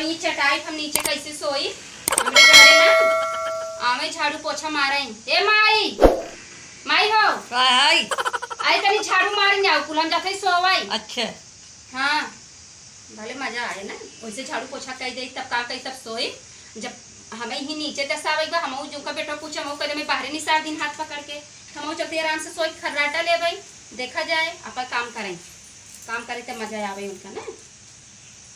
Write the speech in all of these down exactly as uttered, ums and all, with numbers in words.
ई चटाई हम नीचे कैसे सोई? हमरे घरे ना आवे झाड़ू पोछा मारे। ए माई, माई हो। का है? आई तनी झाड़ू मारे जाओ, कुल हम जाते सोवाई। अच्छा। हाँ, भले मजा आए ना, वैसे झाड़ू पोछा कई दे, तब का कई, तब सोई। जब हमें ही नीचे दसावे बा, हमहू जो का बेटा पूछे, हमहू कह दे, "मैं बाहरे निसार दिन हाथ पकड़ के", तो हमहू चलते आराम से सोई, खर्राटा ले भाई, देखा जाए, अपन काम करें, काम करे तब मजा आवे उनका ना।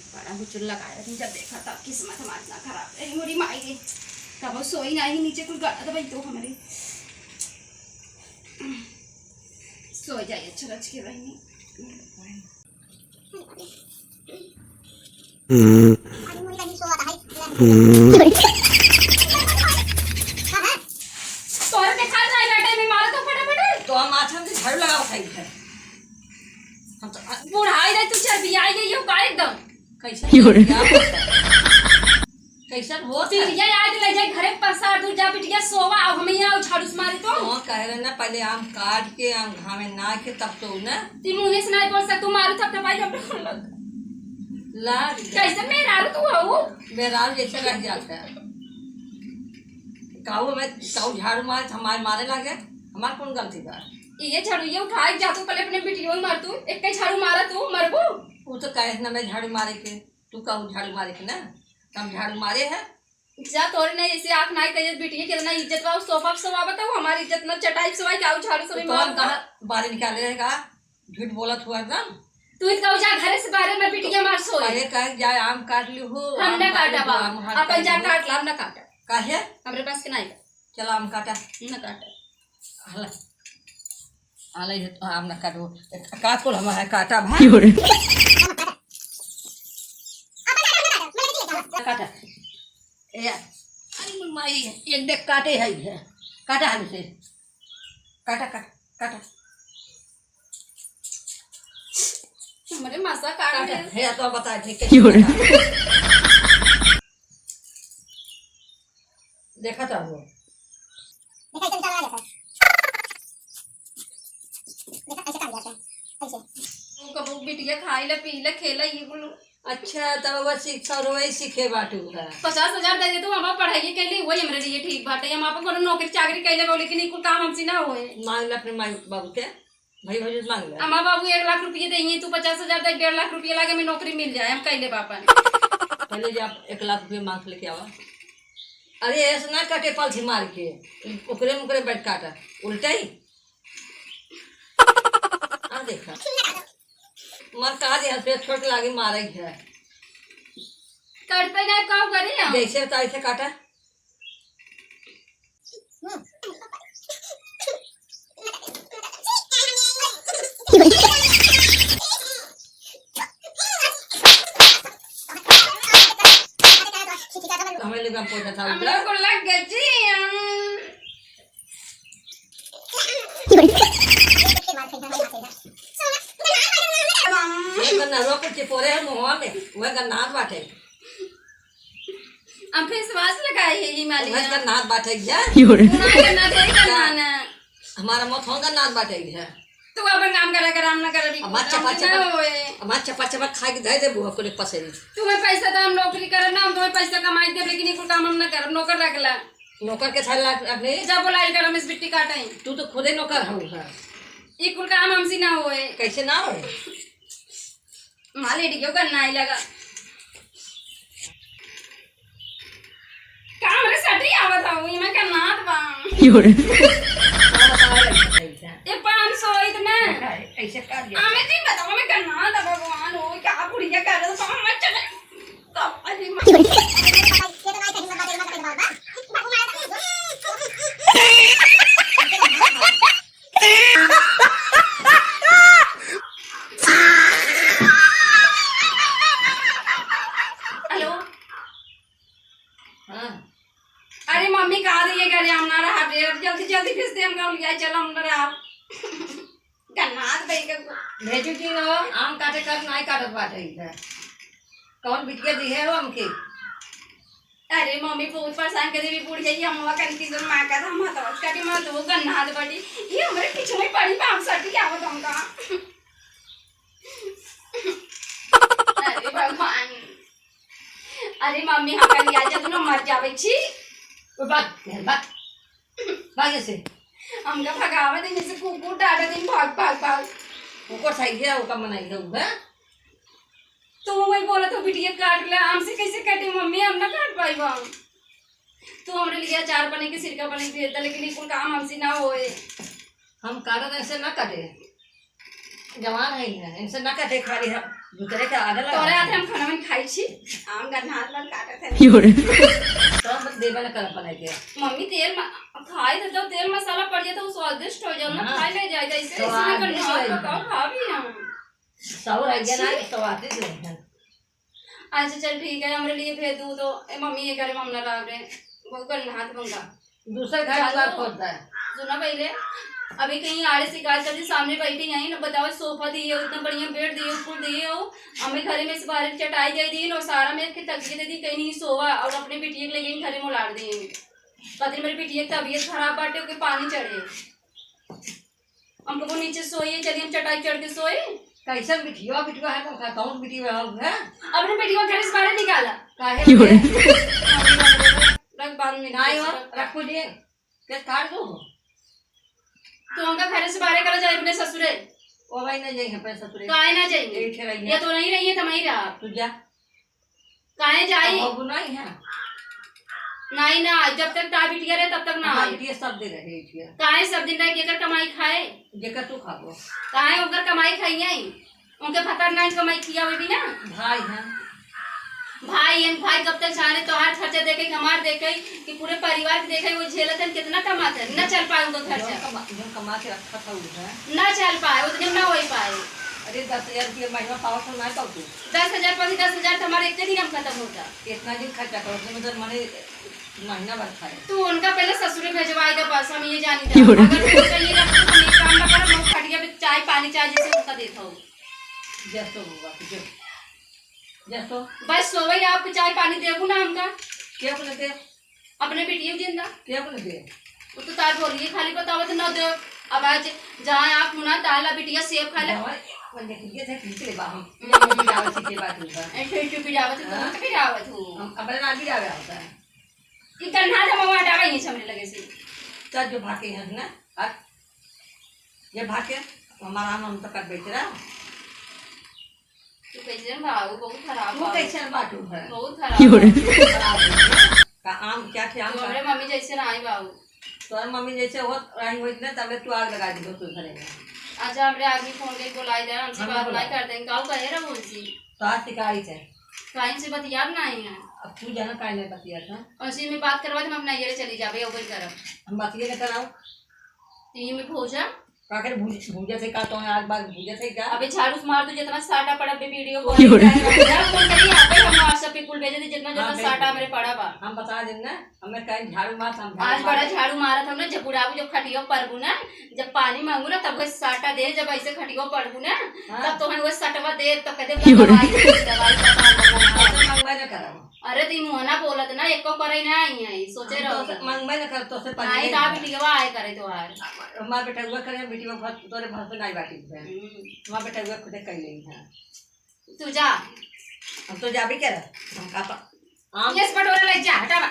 बड़ा हुचुल लगाए रही, जब देखा तब किस्मत हमार इतना खराब रही, मोरी माई रे। तब वो सोई नाही नीचे, कुल गड़ा दबाई तो हमारे सो जाए अच्छा रच के बहिनी। तोरे देखात नाही बाटे, में मारो तो फटाफट। तो हम माथा में झाड़ू लगावत हई है। हम तो बुढ़ाई रे, तू चर्बियाई गई हो का एकदम? कैसन? यो रे। क्या होता? कैसन होता? बिटिया याद ले जाए घरे, पसार दूर जा बिटिया, सोवा, अब हम यहाँ झाड़ू से मारी तो। हाँ, कह रहे ना, पहले आम काट के, आम घामे ना के, तब तो ना। ती मुँहे से नहीं बोल सक, तू मारू थप थपाई जब लग। लाग जा। कैसे मेहरारू तू हो? मेहरारू जैसे रह जाता है। काऊ में, काऊ झाड़ू मारे, हमारे मारे लागे, हमार कौन गलती बा? ये झाड़ू ये उठाए जा तू, पहले अपने बिटियों मार तू, एक के झाड़ू मारा तू, मरबू। वो तो कहे ना मैं झाड़ू मारे के, तू कहू झाड़ू मारे के ना, हम झाड़ू मारे है। जा तोरे ना ऐसे आँख नाई कहिए, बिटिया कितना इज्जत बा, सोफा पे सोवा बताऊ, हमारी इज्जत ना चटाई पे सोवाई, काऊ झाड़ू से तो नहीं हम मारबू। कहाँ बाहर निकाले रहेगा? झूठ बोलत हुआ एकदम। तू इनका जा घरे से बाहर, मैं बिटिया मार सोई। अरे कहे जा आम काट ली हो, हम आम ना काट काटा ली हो, बा, आम हाथ अपन काट जा ली हो। काट ला, हम ना काटा। काहे? हमरे पास के नाई बा। चला आम काटा। ना काटा। हला। हला ये तो आम ना काटो। काट को हमारा काटा भाई। यो रे। काटा। ए, अरे माई, एक डेग काटे है ये। काटा हमसे। काटा, काटा, काटा। हमरे मासा काट काटा। दे। हे, तो बता, ठीक है। क्यों रे? देखा तो वो। देखा, ऐसे निकाला जाता है। देखा, ऐसे काट जाता है। ऐसे। वो कबो बिटिया खाई ला, पी ला, खेला, ये बोलो। अच्छा, तब वो सीख, सौ रुपये सीखे बाटू है। पचास हजार दे दे तू, हम पढ़ाई के लिए, वही हमरे लिए ठीक बाटे। हम आपन कोनो नौकरी चाकरी कैले बा, लेकिन ई कुल काम हमसे ना होए। मांग ले अपने माई बाबू के, भाई भौजी से मांग ले। अम्मा बाबू एक लाख रुपये देइए, तू पचास हजार दे, डेढ़ लाख रुपये लागे, मैं नौकरी मिल जाए, हम कैले बा आपन। पहले जा एक लाख रुपये मांग लेके आवा। अरे ऐसे ना काटे पालथी मार के, ओकरे मुकरे बैठ काटा, उल्टा ही। आ देखा। मार का दे, हंस पे छोट लागे मारे है। काट पे ना काऊ करे हम। जैसे होता ऐसे काटा। हमें लगा पोछा था हमरा उधर। को लग गई जी, हम एक गन्ना रोक के पोरे है मुंहवा में, वह गन्ना बाटे। हम फेसवाश लगाए है ये मालिया। वह गन्ना बाटे है। योरे। पुराना गन्ना, ढेर गन्ना ना। हमारा मुंह थोड़ा गन्ना बाटे है। तू अपन काम करा कर, हम ना करब, ई हमार काम चपा ना चपा, होए। हमार चपा चपा खा के धर देबू अपने पसेरी। तुम्हें पैसा तो हम नौकरी करब ना, हम तुम्हें पैसा कमाई देब, लेकिन ई कुल काम हम ना करब, नौकर रख ला। नौकर के छाल लाग अपने। जब बोलाई कर हम इस बिट्टी काटे। तू तो खुदे नौकर हऊ है। ई कुल काम हमसे ना होए। कैसे ना होए? माँ लेडी क्यों करना आई लगा? काम रे सटी आवत हूँ, इमे का नात बा। योरे। ये पाँच सौ इतना। ऐसे कर दिया। हमें नहीं बताओ, मैं का नात बा, भगवान हो, क्या बुढ़िया कर रहे हो, तो हम मत चले। हेलो। हाँ। अरे मम्मी, कहा रही है, घरे हम ना रहा, जल्दी जल्दी भेज दे, हम गाँव लिया, चल, हम ना रहा। गन्नात भाई का भेजू जी हो, आम काटे कर नाई काटत बाटे इधर। कौन बिटिया दी है हो हमके? अरे मम्मी बहुत परेशान कर देवी बुढ़िया, ये हम कन की जन माँ का था, हम तो उसका भी मत हो गन्नात बड़ी, ये हमारे पीछे में पड़ी बाप सटी क्या हो तुमका? अरे भगवान। अरे मम्मी, हमका लिया जा, तू ना मर जावे छी। ओ, भाग, भाग, भाग ऐसे। हमका भगावा दे, जैसे कुकुर डांटे दिन, भाग, भाग, भाग। कुकुर सही है, ओका मनाई दऊ, हैं? तू वही बोला तो बिटिया काट ले, हमसे कैसे काटे मम्मी, हम ना काट पाई हम। तू हमरे लिए अचार बने के, सिरका बने के दे दे, लेकिन ई कुल काम हमसे ना होए। हम काटत ऐसे ना काटे, जवान है ना, इनसे ना काटे, खाली हम दूसरे के आगे लगा तोरे दे। हाथे हम खाना में खाई छी, आम गन्हार लग काटत है। क्यों रे? तो हम देबे ना करब बनाई के। मम्मी तेल म-, खाई तो जब तेल मसाला पड़ जाए तो वो स्वादिष्ट हो जाओ ना, हाँ। खाई ले जाए, जैसे स्वादिष्ट ऐसे ना हो जाए। करना, खाओ भी हम। सौ रह गया ना, छी। तो आते जो है। अच्छा, चल ठीक है, हमरे लिए भेज दू तो। ए, मम्मी, ये करे, हम ना लाग रहे। बहुत गंदा हाथ मंगा। दूसरे घर जानो, द्वार खोदता है। सुना पहले, अभी कहीं आड़े शिकायत कर दी, सामने बैठी यहीं ना, बताओ, सोफा दिए हो, इतना बढ़िया बेड दिए हो, कुल दिए हो, हमें घरे में से बाहर चटाई दे दी और सारा में एक तकिए दे दी, कहीं नहीं सोवा और अपने बिटिया के लिए यहीं घरे में उलाड़ दिए। कहते मेरी बिटिया की तबीयत खराब बाटे, ओके पानी चढ़े। हम कबो नीचे सोइए, चलिए हम चटाई चढ़ के सोए। कैसन बिटिया, बिटिया है तुमका, कौन बिटिया है, है? अपने बिटिया घर से बाहर निकाला। काहे क्यों रे? रे? रख बाद में नहीं हो, रखो जी। के काट दो। तो हमका घर से बाहर करा जाए अपने ससुरे। ओ भाई, नहीं जाएंगे अपने ससुरे। काहे ना जाएंगे? यही ठेराइए। या तो नहीं रहिए, तो वहीं रहा। तू जा। काहे जाई? अब वो नहीं है। नहीं ना, जब तक ता बिटिया रहे, तब तक ना हाँ, आई। बिटिया सब दिन रहे, बिटिया। काहे सब दिन रहे, केकर कमाई खाए? जेकर तू खाबो। काहे ओकर कमाई खाई आई? उनके भतार नाइन कमाई किया हुई भी ना? भाई हैं। भाई हैं, भाई कब तक जाने तोहार खर्चा देखे, हमार देखे, कि पूरे परिवार के देखे, वो झेलत हैं, कितना कमाते हैं, ना चल पाए उनका खर्चा। जौन कमा-, जौन कमा के रखा था वो है। ना चल पाए, उतने में ना हो पाए। अरे, दस हजार रुपया महीना पावत हो, ना पावत हो। दस हजार पावत, दस हजार तो हमारे एक दिन हम खत्म होता। इतना दिन खर्चा करो, तुम इधर मने महीना भर खाए। तू उनका पहले ससुरे भेजवाई दे, बस हम ये जानी था। क्यों रे? अगर तू उनका ये रखो, तो ये काम ना करो, मैं खटिया पे चाय पानी चाय जैसे उनका देता हूँ। जस तो बाबा, जो। जस तो। बस सोवे आपको चाय पानी देबू ना हमका। क्या बोले दे? अपने बिटिया के दिन दा। क्या बोले दे? वो तो तार बोलिए खाली बतावत ना दे। अब आज जहाँ आप मुना ताला बिटिया सेब खा ले। जवाई, अपन देख के थे पीछे बा हम। ये मुझे जावत सीखे बात होगा। ऐसे ऐसे पिरावत हो, हाँ? तो पिरावत हो। हम अपने ना भी जावे होता है। ई गन्हार हम वहाँ हटावे ही छमरे लगे से। चल जो भागे यहाँ से ना, हट। ये भागे, हमारा आम हम तो कट बेच रहा। तू कैसे बाबू, बहुत खराब तू बाबू। कैसे बाटू है? बहुत खराब क्यों रे? बाबू। खराब है। का आम क्या थे, आम तू का? हमरे मम्मी जैसे ना आई बाबू। तोहर मम्मी जैसे होत रही होइत ना, तबे तू आग लगा दी तू घरे में। अच्छा, हमरे आदमी फोन के बोलाई दे, हमसे हम बात बोला। नहीं करते हैं। काऊ कहे रहो उनसे? तो आज शिकायत है। काइन से बतियाब नहीं है। अब तू जाना काहे नहीं बतियात है? और इसी में बात करवा दे, हम अपना ये चली जाबे, ओवर करब। हम बतिये न कराओ। तो ये में भोजा? का करे भूज-, भूजा से का तो आज बार भूजा से का? अबे झाड़ू से मार दू, जितना साटा पड़ा बे वीडियो कॉल क्यों रे? पे। यार, फोन करी, यहाँ पे हम WhatsApp पे कुल भेजे थे, जितना, हाँ, जितना भेज साटा दे। हमरे पड़ा बा। हम बता देना। हमें कहीं झाड़ू मार, हम झाड़ू आज मार बड़ा दे। झाड़ू मारत हम ना, जब बुढ़ाऊ, जब खटियो परबू ना, जब पानी मांगू ना, तब वही साटा दे, जब ऐसे खटियो पड़बू ना, हाँ। तब तोहन वही सटवा दे, तब कह दे, क्यों रे? दवाई दे, दवाई बता दे। ऐसे मंगवा ना करब। अरे, ती मुँह ना बोलत ना, एको करे ना आई है, सोचे हम रहो तो सब। मंगवा ना कर, तो से आई पनीर का है। बिटिया आए करे तोहार। हमार बेटा हुआ करे, बिटिया बहुत तोरे भर से नहीं बाटी है। हम्म। हमार बेटा हुआ खुदे कर लेंगे। तू जा। हम तो जाबे करे। हम का पा-, आम गैस बटोरा ले जा, हटावा।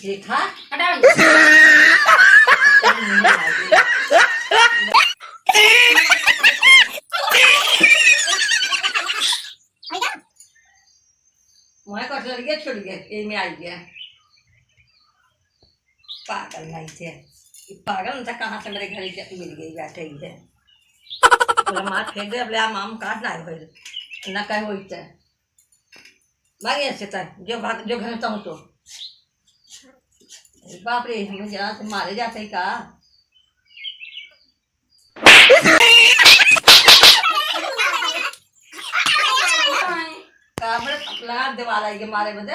देखा? हटावा। वहाँ कटलरिया छूट गया, ये में आई गया। पागल नहीं थे। ई पागल न था, कहाँ से मेरे घरे के मिल गई, बैठे ही है। बोला, "मार फेंक दे, अब ले आ, माम काट लाए होए। ना कहे होई ते। भाग यहाँ से तय, जो भाग, जो घर में तहूँ तो।" बाप रे, हमें जरा से मारे जाते ही का? का बड़े पतला देवाल आई के मारे बदे?